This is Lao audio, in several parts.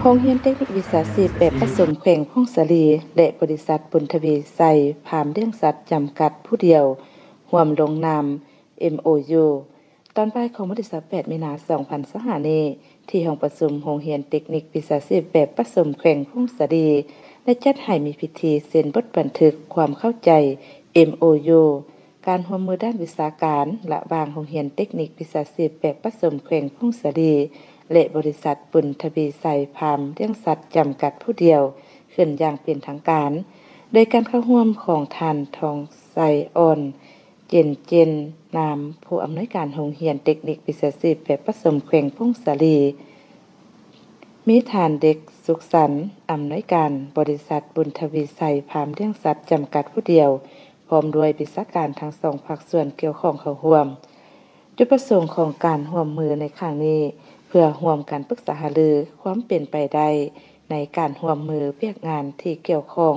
ໂຮງຮຽນເຕັກນິກວິຊາຊີບແບບປະສົມແຂວງຜົ້ງສາລີ ແລະ ບໍລິສັດບຸນທະວີໄຊຟາມລ້ຽງສັດຈຳກັດຜູ້ດຽວ ຮ່ວມລົງນາມ ເອັມໂອຢູ ຕອນບ່າຍຂອງວັນທີຊາວແປດ ມີນາ ສອງພັນຊາວຫ້ານີ້ ທີ່ຫ້ອງປະຊຸມໂຮງຮຽນເຕັກນິກວິຊາຊີບແບບປະສົມແຂວງຜົ້ງສາລີ ໄດ້ຈັດໃຫ້ມີພິທີເຊັນບົດບັນທຶກຄວາມເຂົ້າໃຈ ເອັມໂອຢູ ການຮ່ວມມືດ້ານວິຊາການ ລະຫວ່າງໂຮງຮຽນເຕັກນິກວິຊາຊີບແບບປະສົມແຂວງຜົ້ງສາລີ ແລະ ບໍລິສັດບຸນທະວີໄຊຟາມລ້ຽງສັດຈຳກັດຜູ້ດຽວ ຂຶ້ນຢ່າງເປັນທາງການ ໂດຍການເຂົ້າຮ່ວມຂອງທ່ານ ທອງໄຊອ່ອນ ເຈນເຈນນາມ ຜູ້ອຳນວຍການໂຮງຮຽນເຕັກນິກວິຊາຊີບແບບປະສົມແຂວງຜົ້ງສາລີ, ມີທ່ານ ເດັກ ສຸກສັນ ອຳນວຍການບໍລິສັດບຸນທະວີໄຊຟາມລ້ຽງສັດຈຳກັດຜູ້ດຽວ ພ້ອມດ້ວຍວິຊາການທັງສອງພາກສ່ວນກ່ຽວຂ້ອງເຂົ້າຮ່ວມ. ຈຸດປະສົງຂອງການຮ່ວມມືໃນຄັ້ງນີ້ ເພື່ອຮ່ວມກັນປຶກສາຫາລືຄວາມເປັນໄປໄດ້ໃນການຮ່ວມມືວຽກງານທີ່ກ່ຽວຂ້ອງ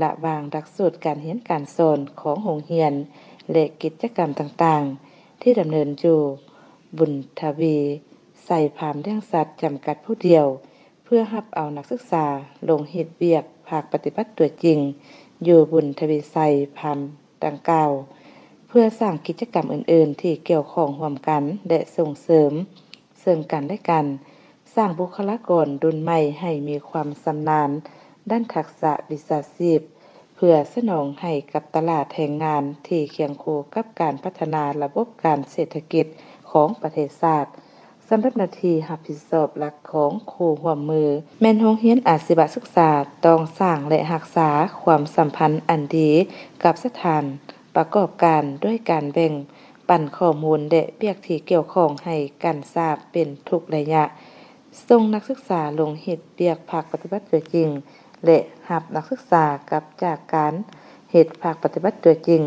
ລະຫວ່າງຫຼັກສູດການຮຽນການສອນຂອງໂຮງຮຽນ ແລະ ກິດຈະກຳຕ່າງໆ ທີ່ດຳເນີນຢູ່ບຸນທະວີໄຊຟາມລ້ຽງສັດຈຳກັດຜູ້ດຽວ ເພື່ອຮັບເອົານັກສຶກສາລົງເຮັດວຽກພາກປະຕິບັດຕົວຈິງ ຢູ່ບຸນທະວີໄຊຟາມດັ່ງກ່າວ ເພື່ອສ້າງກິດຈະກຳອື່ນໆ ທີ່ກ່ຽວຂ້ອງຮ່ວມກັນ ແລະ ສົ່ງເສີມເຊິ່ງກັນແລະກັນ, ສ້າງບຸກຄະລາກອນລຸ້ນໃໝ່ໃຫ້ມີຄວາມຊຳນານດ້ານທັກສະວິຊາຊີບ ເພື່ອສະໜອງໃຫ້ກັບຕະຫຼາດແຮງງານທີ່ຄຽງຄູ່ກັບການພັດທະນາລະບົບການເສດຖະກິດຂອງປະເທດຊາດ. ສຳລັບໜ້າທີ່ຮັບຜິດຊອບຫຼັກຂອງຄູ່ຮ່ວມມື ແມ່ນໂຮງຮຽນອາຊີວະສຶກສາຕ້ອງສ້າງ ແລະ ຮັກສາຄວາມສຳພັນອັນດີກັບສະຖານປະກອບການ ດ້ວຍການແບ່ງປັນຂໍ້ມູນ ແລະ ວຽກທີ່ກ່ຽວຂ້ອງໃຫ້ກັນຊາບເປັນທຸກໄລຍະ, ສົ່ງນັກສຶກສາລົງເຮັດວຽກພາກປະຕິບັດຕົວຈິງ ແລະ ຮັບນັກສຶກສາກັບຈາກການເຮັດພາກປະຕິບັດຕົວຈິງ,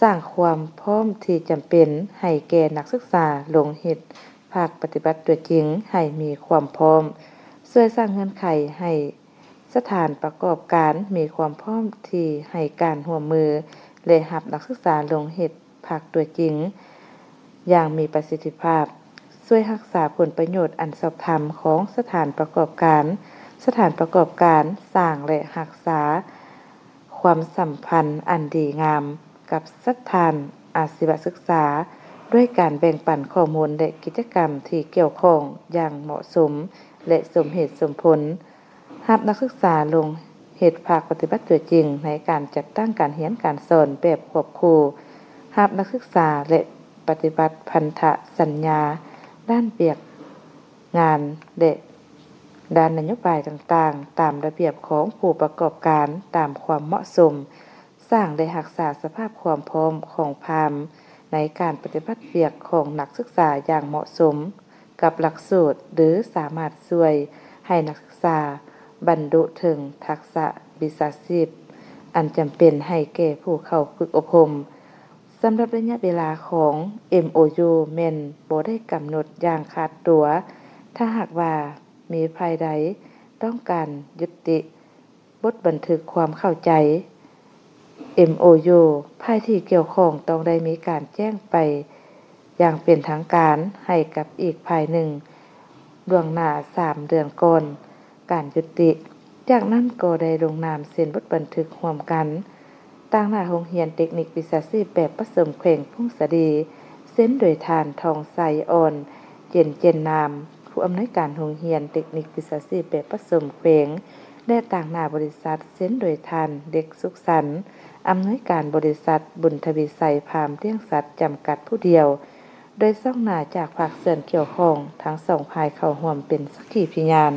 ສ້າງຄວາມພ້ອມທີ່ຈຳເປັນໃຫ້ແກ່ນັກສຶກສາລົງເຮັດພາກປະຕິບັດຕົວຈິງໃຫ້ມີຄວາມພ້ອມ, ຊ່ວຍສ້າງເງື່ອນໄຂໃຫ້ສະຖານປະກອບການມີຄວາມພ້ອມທີ່ໃຫ້ການຮ່ວມມື ແລະ ຮັບນັກສຶກສາລົງເຮັດ ພາກຕົວຈິງຢ່າງມີປະສິດທິພາບ, ຊ່ວຍຮັກສາຜົນປະໂຫຍດອັນຊອບທຳຂອງສະຖານປະກອບການ, ສະຖານປະກອບການສ້າງ ແລະ ຮັກສາຄວາມສຳພັນອັນດີງາມກັບສະຖານອາຊີວະສຶກສາ ດ້ວຍການແບ່ງປັນຂໍ້ມູນ ແລະ ກິດຈະກຳທີ່ກ່ຽວຂ້ອງຢ່າງເໝາະສົມ ແລະ ສົມເຫດສົມຜົນ. ຮັບນັກສຶກສາລົງເຮັດພາກປະຕິບັດຕົວຈິງໃນການຈັດຕັ້ງການຮຽນການສອນແບບຄວບຄູ່, ຮັບນັກສຶກສາ ແລະ ປະຕິບັດພັນທະສັນຍາດ້ານວຽກງານ ແລະ ດ້ານນະໂຍບາຍຕ່າງໆ ຕາມລະບຽບຂອງຜູ້ປະກອບການຕາມຄວາມເໝາະສົມ, ສ້າງ ແລະ ຮັກສາສະພາບຄວາມພ້ອມຂອງພາມໃນການປະຕິບັດວຽກຂອງນັກສຶກສາຢ່າງເໝາະສົມ ກັບຫຼັກສູດ ຫຼື ສາມາດຊ່ວຍໃຫ້ນັກສຶກສາບັນລຸເຖິງທັກສະວິຊາຊີບອັນຈຳເປັນໃຫ້ແກ່ຜູ້ເຂົ້າຝຶກອົບຮົມ. ສຳລັບໄລຍະເວລາຂອງ ເອັມໂອຢູ ແມ່ນບໍ່ໄດ້ກຳນົດຢ່າງຂາດຕົວ. ຖ້າຫາກວ່າມີຝ່າຍໃດຕ້ອງການຍຸຕິ ບົດບັນທຶກຄວາມເຂົ້າໃຈ ເອັມໂອຢູ ຝ່າຍທີ່ກ່ຽວຂ້ອງຕ້ອງໄດ້ມີການແຈ້ງໄປຢ່າງເປັນທາງການໃຫ້ກັບອີກຝ່າຍໜຶ່ງລ່ວງໜ້າສາມເດືອນກ່ອນການຍຸຕິ, ຈາກນັ້ນກໍໄດ້ລົງນາມເຊັນບົດບັນທຶກຮ່ວມກັນ ຕາງໜ້າໂຮງຮຽນເຕັກນິກວິຊາຊີບແບບປະສົມແຂວງຜົ້ງສາລີ ເຊັນໂດຍທ່ານ ທອງໄຊ ອ່ອນ ເຈນເຈນນາມ ຜູ້ອຳນວຍການໂຮງຮຽນເຕັກນິກວິຊາຊີບແບບປະສົມແຂວງ ແລະ ຕາງໜ້າບໍລິສັດ ເຊັນໂດຍທ່ານ ເດັກ ສຸກສັນ ອຳນວຍການບໍລິສັດບຸນທະວີໄຊຟາມລ້ຽງສັດຈຳກັດຜູ້ດຽວ, ໂດຍຊອກໜ້າຈາກພາກສ່ວນກ່ຽວຂ້ອງທັງສອງຝ່າຍເຂົ້າຮ່ວມເປັນສັກຂີພະຍານ.